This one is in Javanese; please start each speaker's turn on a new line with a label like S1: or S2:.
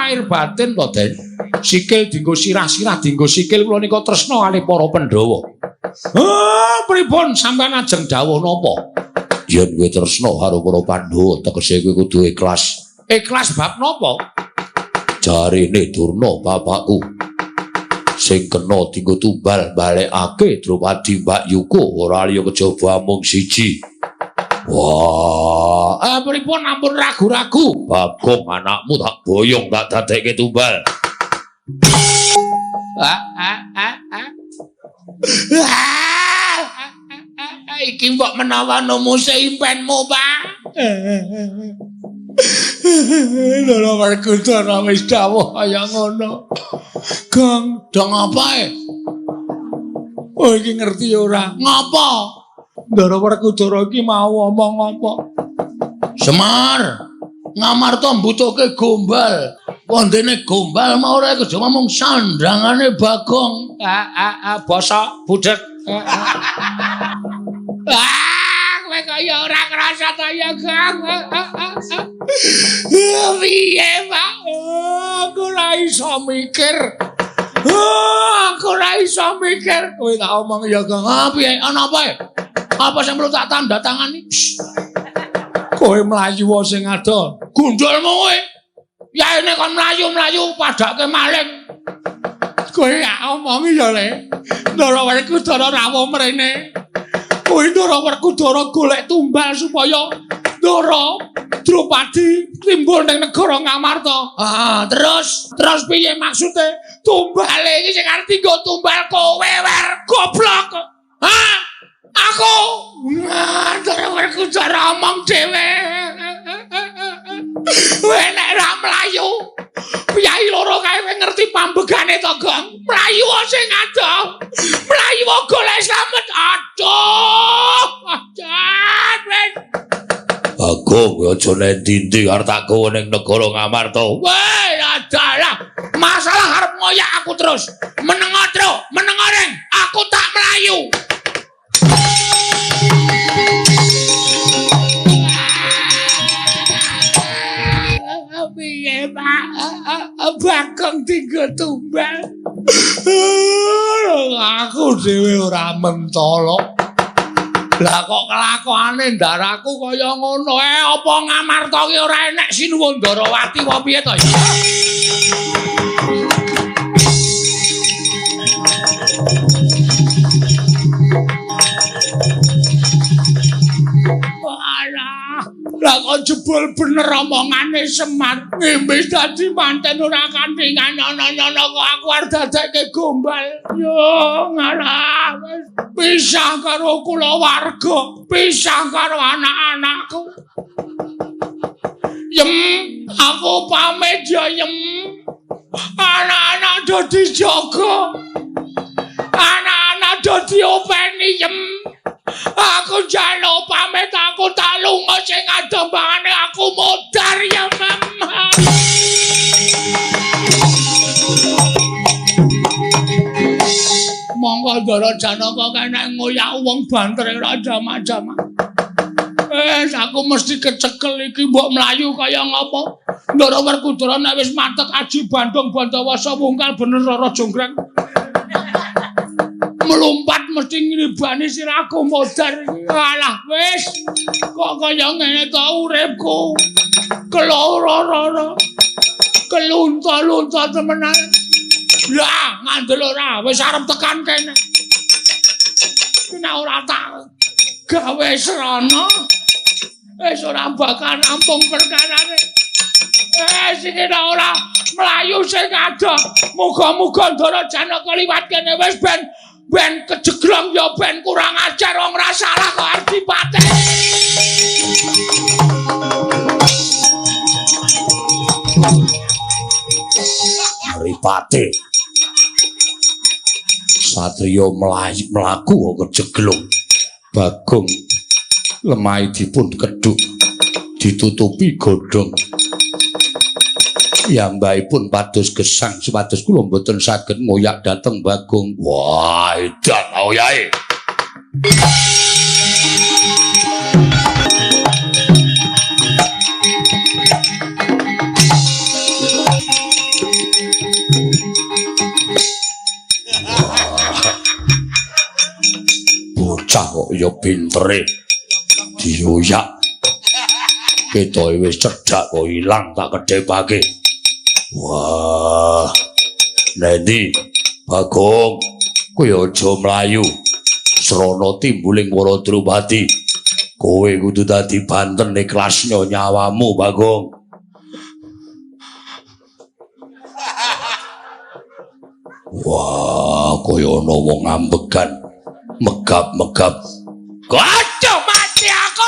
S1: lahir batin to, Den. Sikil dienggo sirah, sirah dienggo sikil kula nika tresna kalih para Pandhawa. Ah, pripun sampean ajeng dawuh napa? Yen kowe tresna karo para Pandhawa, tegese kowe kudu ikhlas. Ikhlas bab napa? Jarene Durna bapakku sing kena dienggo tumbal balekake Drupadi Mbak Yuko ora liya kejaba amung siji. Wah, pripun ampun ragu-ragu. Bagong anakmu tak boyong tak dadekke tumbal. Ah, ah, ah, ah. Ah, iki mbok menawa numuse impenmu, Pak. Lho Werkudara wis dawuh kaya ngono. Gong, dong apa e? Oh iki ngerti ora? Ngapa? Ndara Werkudara iki mau omong apa? Semar, Ngamarta mbutuhke gombal. Wondene gombal mau ora kejaba mung sandangane Bagong. Ah ah ah basa budhek. Ah, kowe kaya ora krasa ta ya, Gong. Piye, Pak? Aku ora iso mikir. Aku ora iso mikir. Kowe tak omong ya, Gong. Ah, piye? Ana apa e? Apa sing perlu tak tanda tangani? Kowe mlayu sing ado. Gundulmu kowe. Yaene kon mlayu-mlayu padake maling. Kowe tak omongi ya, Le. Ndara Werkudara rawuh mrene. Kowe Ndara Werkudara golek tumbal supaya Ndara Drupadi timbul ning negara Ngamarta. Ah, terus piye maksude? Tumbale iki sing arep dienggo tumbal kowe, Wer, goblok. Hah? Aku Ndara Werkudara omong dhewe. Kowe nek ora mlayu, piyai loro kae kowe ngerti pambegane to, Gong? Mlayu sing adoh. Mlayu golek slamet. Aduh. Aduh, wis. Bagong kowe aja nendi-endi arep tak gawa ning negara Ngamarta. Weh, adalah masalah arep ngoyak aku terus. Menengo, Tru, menengo reng. Aku tak mlayu. Piye, Pak? Bagong dienggo tumbal. Aku dhewe ora mentolo. Lah kok kelakuane ndaraku kaya ngono? Apa Ngamarta ki ora enek Sinuwun Ndarawati apa piye to ya? Alah, lah kok jebul bener omongane Semar. Ngimbis dadi manten ora kantingan ana-ana kok aku arep dadekke gombal. Yo ngalah wis pisah karo kulawarga, pisah karo anak-anakku. Yem, aku pamit ya, Yem. Anak-anak do dijaga. Anak-anak do diopeni, Yem. Aku njaluk pamit, aku tak lunga sing adombangane aku modar ya, Mem. Monggo Ndara Janaka kene ngoyak wong banter ora jamak-jamak. Aku mesti kecekel iki mbok mlayu kaya ngapa. Ndara Werkudara nek wis matek aji Bandung Bandawasa wungkal bener Rara Jonggrang. Melompat mesti ngribani sirahku modar. Alah wis kok kaya ngene to uripku. Keloro-loro. Kelunta-lunta temenan. Lah ngandel ora wis arep tekan kene. Nek ora tak gawe srana wis ora bakal rampung perkarane. Sing ora mlayu sing adoh. Muga-muga Ndara Janaka liwat kene wis ben kejeglong ya ben kurang ajar wong ora salah kok arep dipateni. Mripate. Satriya mlaku kejeglong. Bagong lemahe dipun kedhuk ditutupi godhong. Piyambakipun pados gesang supados kula mboten saged ngoyak dhateng Bagong. Wah, edan oyahe. Bocah kok ya pintere. Dioyak. Ketoke wis cedhak kok ilang tak kedhepake. Wah. Nendi Bagong, kowe aja mlayu. Srana timbuling para Drupadi. Kowe kudu dadi banten ikhlasnya nyawamu, Bagong. Wah, kaya ana wong ambegan. Megap-megap. Aduh, mati aku.